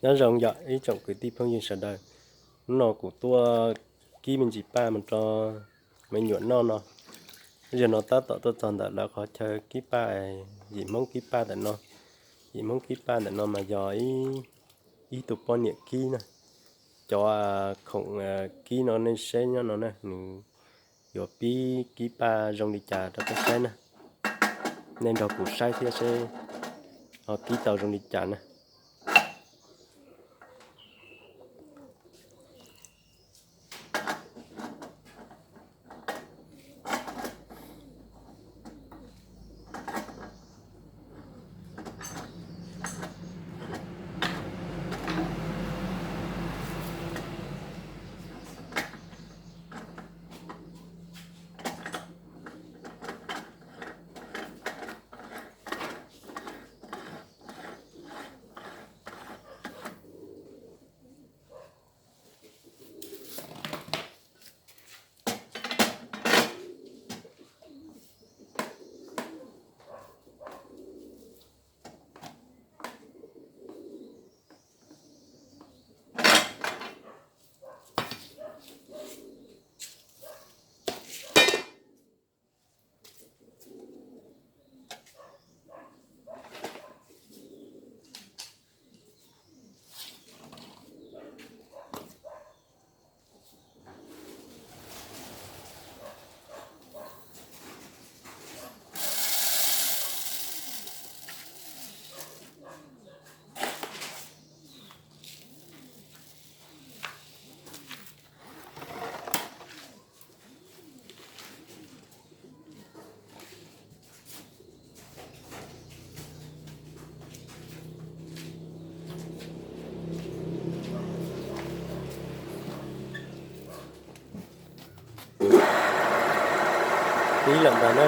Nyob zoo yom ib tsoom kwv tij phooj ywg sawv daws, hnub no kuv tuaj kib me ntsis paj mus rau me nyuam noj no. Yog no tab tom tuaj txog ntawm lawv qhov chaw kib paj, yim Hmoob kib paj ntawm no. Yim Hmoob kib paj ntawm no mas yog ib tug poj niam kib na. Cov khoom kib no nej seb nyob no na, nws yuav pib kib paj zoo li cas rau peb saib na. Nej nrog kuv saib thiab seb ho kib tau zoo li cas na. Ib lawm ntag na.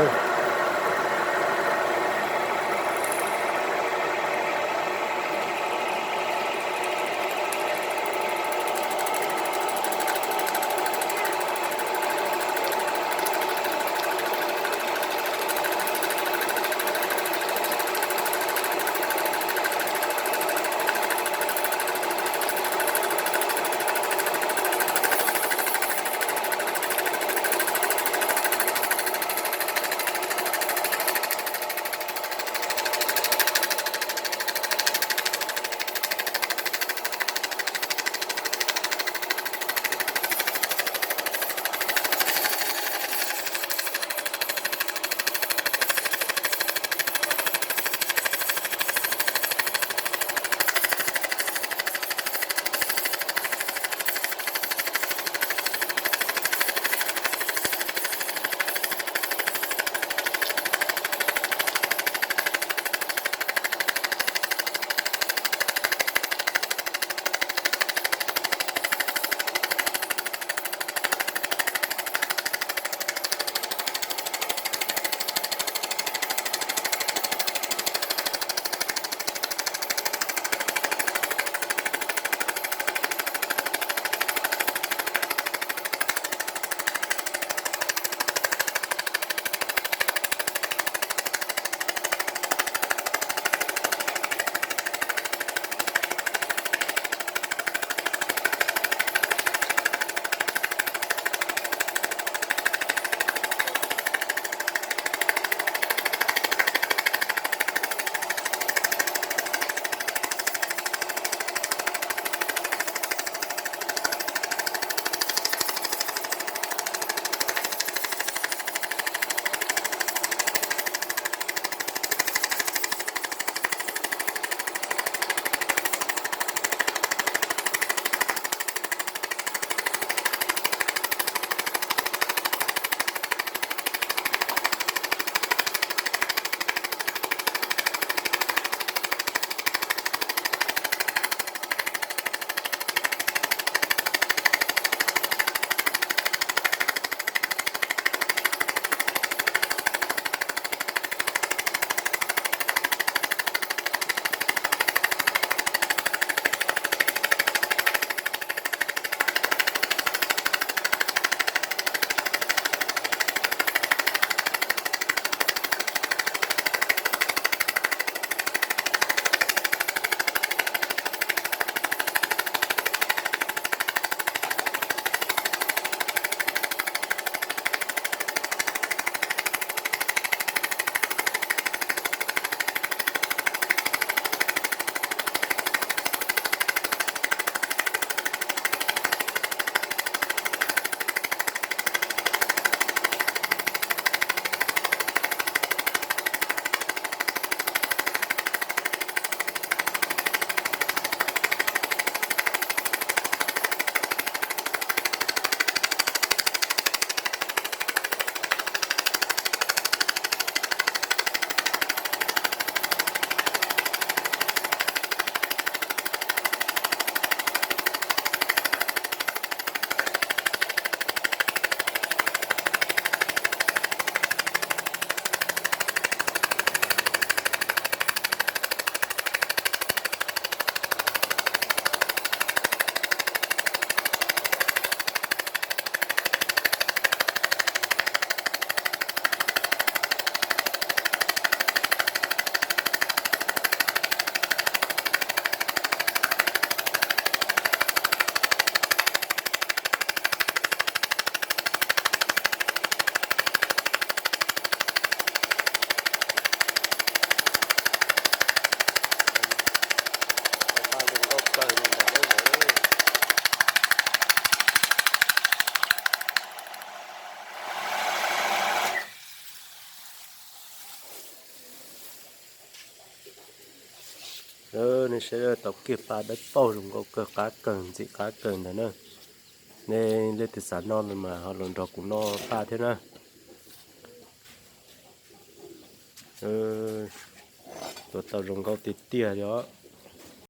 Nej saib tau kiag paj dawb paug zoo nkauj kawg, qab kawg, ntxim qab kawg ntawd na. Nej leej twg xav noj no mas ho los nrog kuv noj paj thiab na. Tuav tau zoo nkauj tiag tiag li os.